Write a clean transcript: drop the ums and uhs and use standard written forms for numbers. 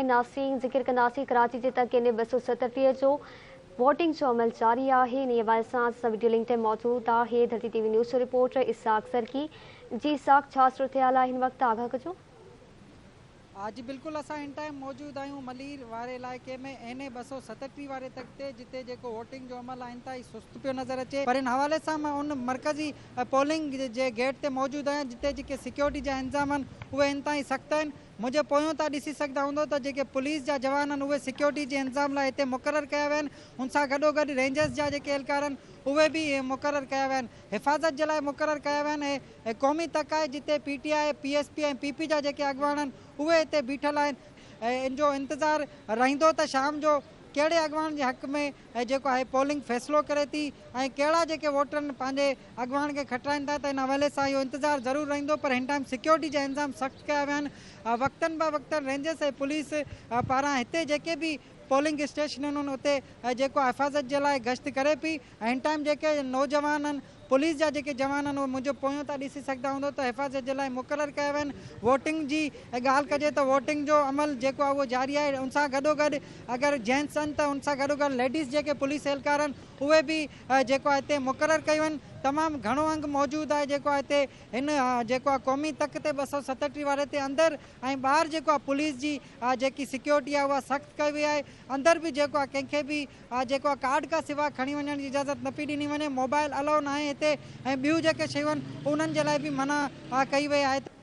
ناسين ذڪر ڪنداسين ڪراچي جي تڪ اين اي 237 جو ووٽنگ جو عمل جاري آهي. انهي حوالي سان اسان سان وڊيو لنڪ تي موجود آهي ڌرتي ٽي وي نيوز جو رپورٽر اسحاق سرڪي. جي اسحاق ڇا صورتحال آهي هن وقت آگاهه ڪجو. جي بلڪل اسان هن ٽائيم موجود آهيون ملير واري علائقي ۾ اين اي 237 واري تڪ تي جتي جيڪو ووٽنگ جو عمل آهي انتهائي سست پيو نظر اچي پر ان حوالي سان مان ان مرڪزي پولنگ جي گيٽ تي موجود آهيان جتي جيڪي سيڪيورٽي جا انتظام آهن اهي انتهائي سخت آهن. منهنجي پويون تان ڏسي سگهندا هوندو ته جيڪي پوليس جا جوان آهن اهي سيڪيورٽي جي انتظام لاء هتي مقرر ڪيا ويا آهن ان سان گڏوگڏ رينجرز جا جيڪي اهلڪار آهن اهي به مقرر ڪيا ويا آهن حفاظت جي لاء مقرر ڪيا ويا آهن هي قومي تڪ آهي جتي P T I, P S P ۽ P P جا جيڪي اڳواڻ آهن اهي هتي بيٺل آهن ان جو انتظار رهندو ته شام جو ڪهڙي اڳواڻ جي حق ۾ جيڪو آهي پولنگ فيصلو ڪري ٿي ۽ ڪهڙا جيڪي ووٽرن پنهنجي اڳواڻ کي کٽرائين ٿا ته ان حوالي سان اهو انتظار ضرور رهندو پر هن ٽائيم سيڪيورٽي جا انتظام سخت ڪيا ويا آهن وقتن به وقتن رينجرس ۽ پوليس پاران هتي جيڪي به پولنگ اسٽيشنون آهن اتي جيڪو حفاظت جي لاء گشت ڪري پئي ۽ هن ٽائيم جيڪي نوجوان آهن پوليس جا جيڪي جوان آهن اهي منهنجو پويون تان ڏسي سگهندا هوندو ته حفاظت جي لاء مقرر ڪيا ويا آهن ووٽنگ جي ڳالهه ڪجي ته ووٽنگ جو عمل جيڪو آهي اهو جاري آهي ان سان گڏوگڏ اگر جينٽس آهن ته ان سان گڏوگڏ ليڊيز جيڪي پوليس اهلڪار آهن اهي به جيڪو آهي هتي مقرر ڪيون آهن تمام گهڻو انگ موجود آهي جيڪو آهي هتي هن جيڪو آهي قومي تڪ تي 237 واري تي اندر ۽ ٻاهر جيڪو آهي پوليس جي جيڪي سيڪيورٽي آهي اها سخت ڪئي وئي آهي اندر به جيڪو آهي ڪنهن کي به جيڪو آهي ڪارڊ کان سواء کڻي وڃڻ جي اجازت نه پئي ڏني وڃي، موبائل الائو ناهي هتي ۽ ٻيون جيڪي شيون آهن انهن جي لاء به منع ڪئي وئي آهي.